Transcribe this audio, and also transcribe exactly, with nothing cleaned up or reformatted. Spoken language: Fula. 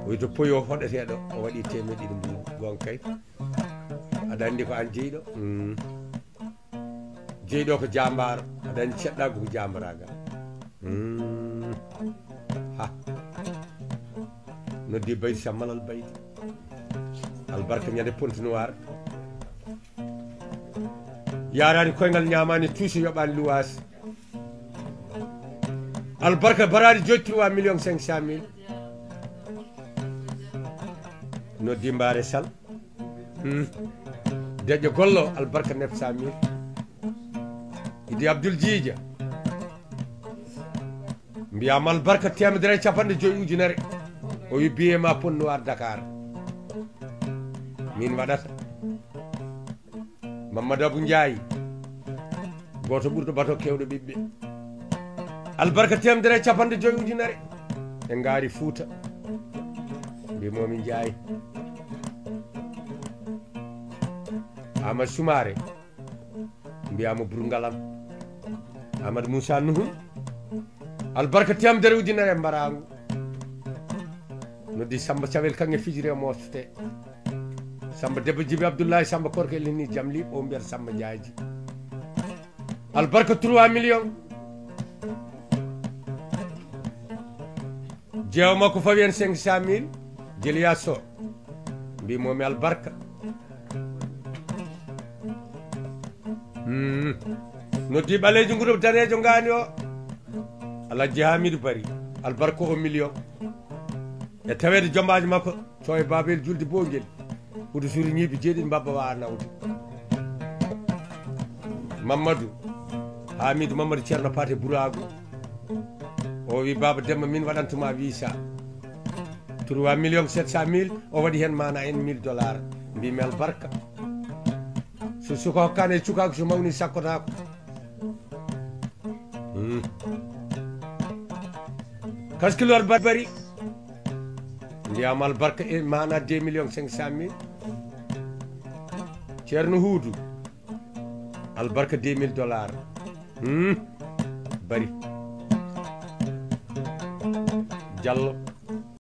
Wito poyo hoɗeteeɗo, o waɗi teemeɗe ɗiɗi mbuuɗu. Gonkay, aɗa anndi ko aan jeyɗo. Mm. Jeyɗo ko jaambaaro, aɗa anndi ceɗɗaagu ko jaambaraagal. Mm. Ha. Noddi Baydi Sammal Albaydi. Albarka ñande Pointe Noire. Yaaraani koyngal, ñaamaani tuusi, yoɓaani luwaas. Albarka baraadi joyi trois millions cinq cent mille. Noddi Mbaare Sal. Hmm. Deƴƴo gollo, Albarka neuf cent mille. Idi Abdul Jiija. Mbiyaama Albarka teemedere e capanɗe joyi ujunere. O wi biye ma Pointe Noire Dakar. Min waɗata. Mamadou Abou Ndiaye, gooto ɓurɗo bato keewɗo ɓiɓɓe. Albarka teemedere e capanɗe joyi ujunere. E ngaari Fuuta. Mbi momi Ndiaye. Amadou Soumaré. Mbiyaama Burgalam. Amadou Moussa Nuhum. Albarka teemedere ujunere e mbaraangu. Noddi Samba Cawel kaŋŋe fijiri e mofte. Samba Debbo Jibi Abdoulaye Samba Korka Elini Jamli, o mbiyata Samba Jaaji. Albarka trois millions. Jeewa makko fawi en cinq cent mille. Jeliya Sow. Mbi momi Albarka. Hmm. Noddi ɓaleejo nguro daneejo ngaani o. Alhaji Hamidou Bari. Albarka o million. E taweede jombaaji makko, to e Babel julde boongel. Hudu suri ñiibi jeeɗiɗi mbabba wa nawde. Mamadou. Hamidou Mamadou Ceerno Paate Buraagu. O wi, Baaba Demba, min waɗantuma visa. Trois millions sept cent mille, o waɗi heen maana en mille dollars. Mbimi Albarka. So suka hokkaani e cukaagu, so mawni sakkotaako. Hmm. Kaskilor Bari. Mbiyama Albarka e maana deux millions cinq cent mille. Ceerno Huudu. Albarka deux mille dollars. Hmm. Bari. Jallo.